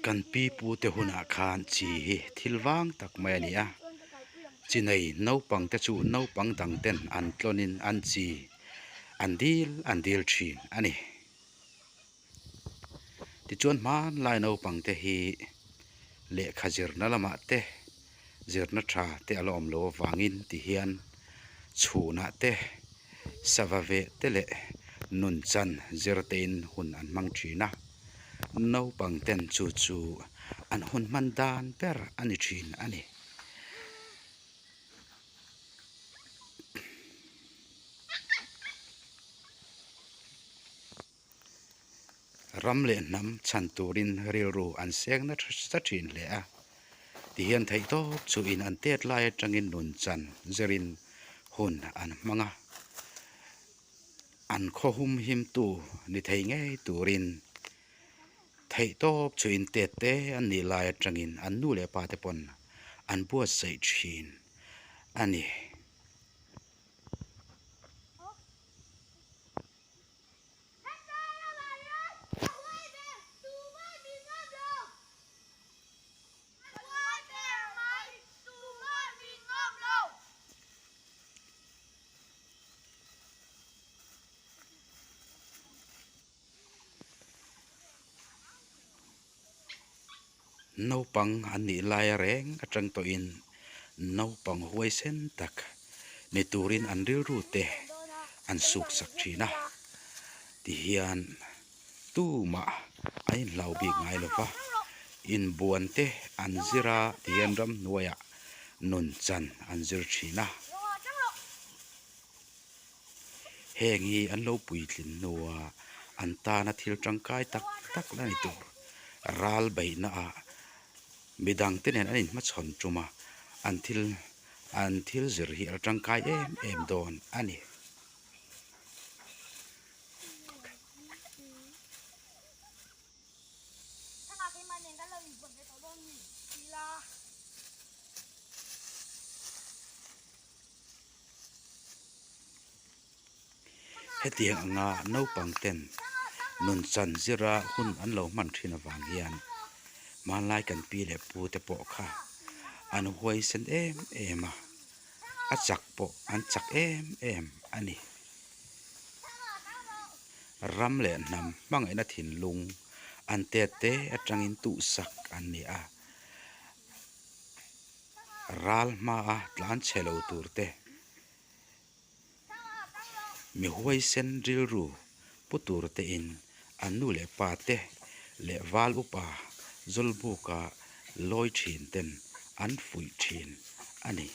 Kan pi pu te hunah khan chi hi thil vang tak mai a ni a, chi nei naupang te chu naupang dang ten an tlawn in an chi an dil an dil thin a ni. Tichuan hmanlai naupang te hi lehkha zirna lamah te zirna tha te a la awm loh avangin ti hian chhunah te sava veh te leh nun chan zir tein hun an hmang thin a, naupang ten chu chu an hun hman dan ber a ni thin a ni. Ram leh hnam chhan turin rilru an seng nasa thin hle a, tihian theih tawp chuhin an tet lai atangin nun chan zirin hun an hmang a, an khaw hum himtu ni thei ngei turin theih tawp chuhin tet te an nih lai atangin an nu leh pa te pawn an buatsaih thin a ni. Naupang an nih laia reng atang tawhin naupang huaisen tak ni turin an rilru te an suk sak thin a, tihian tumah a inhlau bik ngai lo va, inbuan te an zir a tihian ramhnuaiah nun chan an zir thin a. Heng hi an lo puitlin hnua an tana thil tangkai tak tak la ni tur ral beihna ah midang te nen an inhmachhawn tum a, an thil an thil zir hi a la tangkai em em dawn a ni. Hetiang anga naupang ten nun chan zira hun an lo hman thin avang hian hmanlai kan pi leh pu te pawh kha an huaisen em em a, a chak pawh an chak em em a ni. Ram leh hnam hmangaihna thinlung an tet te atangin tuhsak an ni a. Ral hmaa tlan chhe lo tur te, mi huaisen rilru pu tur te in an nu leh pa te leh val upa Zawlbuka lawi thin ten an fuih thin a ni.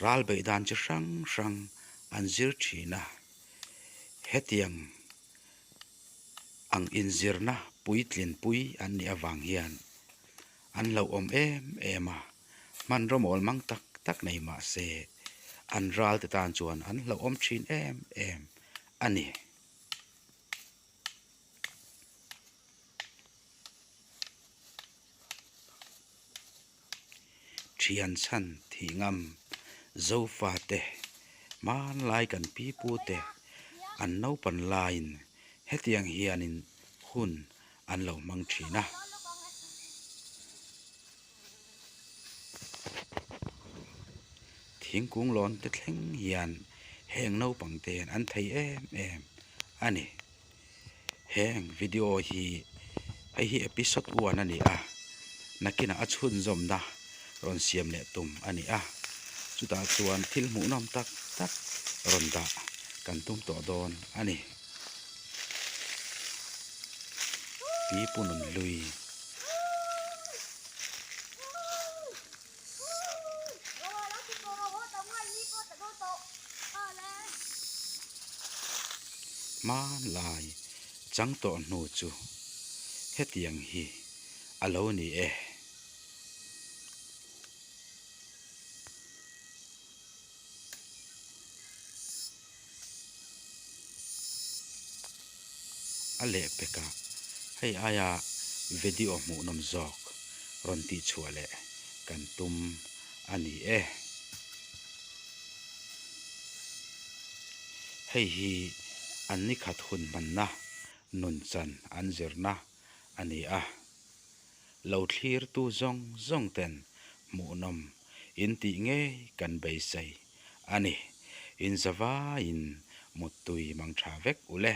Ral beih dan chi hrang hrang an zir thin a, hetiang ang inzirna puitlin pui an nih avang hian an hlauhawm em em a, hmanraw mawl mang tak tak nei mah se an ral te tan chuan an hlauhawm thin em em a ni. Thian chhan thih ngam Zofa te hmanlai kan pi pu te an naupan laiin hetiang hianin hun an lo hmang thin a. Thingkung lawn te thleng hian heng naupang te hian an thei em em a ni. Heng video hi hei hi episode one a ni a, nakinah a chhunzawmna rawn siam leh tum a ni a, chutah chuan thil hmuhnawm tak tak rawn dah kan tum tawh dawn a ni. Pi Pu Nunhlui. Hmanlai chang tawh hnu chu hetiang hi a lo ni e. A lehpekah hei aia video hmuhnawm zawk rawn tihchhuah leh kan tum a ni e. Hei hi an nikhat hun hmanna nunchan an zirna a ni a. Lo thlirtu zawng zawng ten hmuhnawm in tih ngei kan beisei a ni. Inzavaiin muttui mang tha vek u le.